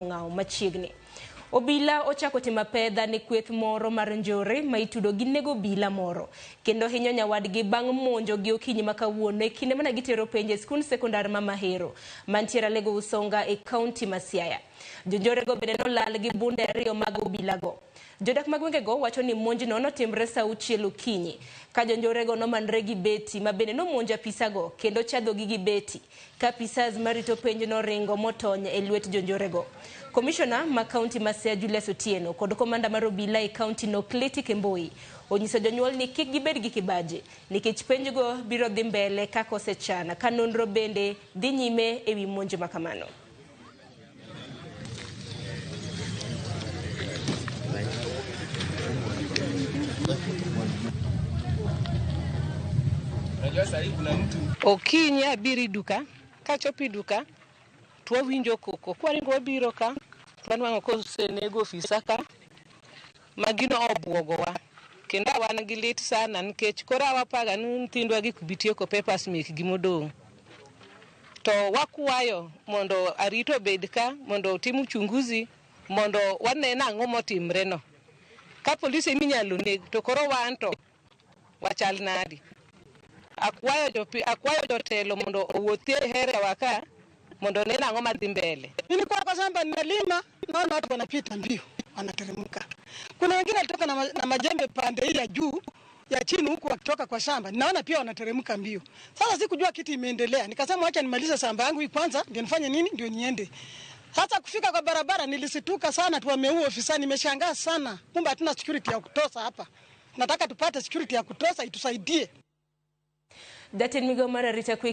Ong'awo machiegni. Obila ochako timo apedha ne kweth moro mar njore ma itudo gi nego obila moro kendo hinyo nyawadgi bang' monjo gi okinyi ma kawuono e kinde mane gitero penj e skund sekondar ma Mahero mantiere Alego Usonga e kaunti ma Siaya. Jonjorego bende nolal gi bunde ariyo mag obilago. Jodak mag gwengego wacho ni monjno notimre saa auchiel okinyi ka jonjorego nomanre gi beti ma bende nomonjo apisago kendo chadhogi gi beti ka apisas marito penj noringo motony e lwet jonjorego. Komishona ma kaunti ma Siaya Julius Otieno kod komanda mar obila e kaunti no Clety Kemboi onyiso jonyuol ni kik gibed gi kibaji nikech penjgo biro dhi mbele kaka osechan ka nonro bende dhi nyime ewi monj ma kamano. Okinyi abiro e duka, kachopo e duka to wawinjo koko. Kwaringo wabiro ka to wanwang'o kosenego ofisa ka ma gino obwogowa. Kendo wan gi lit sana nikech koro wapaga ni nyithindwa gi ok bi tieko papers mekgi modong'. To wakwayo mondo arita obed ka mondo otim uchunguzi mondo wane nang'o motimre no. Ka polise eminyalo neg to koro wan to wachal nadi? Akwayo jotelo mondo owuothi e area wa ka mondo one nang'o madhi mbele. Nilikuwa kwa shamba ninalima, naona watu wanapita mbio, wanateremka. Kuna wengine walitoka na majembe pande hii ya juu ya chini huku wakitoka kwa shamba, naona pia wanateremka mbio. Sasa sikujua kitu imeendelea, nikasema wacha nimalize shamba yangu hii kwanza ndio nifanye nini, ndio niende. Sasa kufika kwa barabara nilisituka sana tu, wameua ofisa. Nimeshangaa sana, kumbe hatuna security ya kutosha hapa. Nataka tupate security ya kutosha itusaidie. Jatend migao mar arita kwe.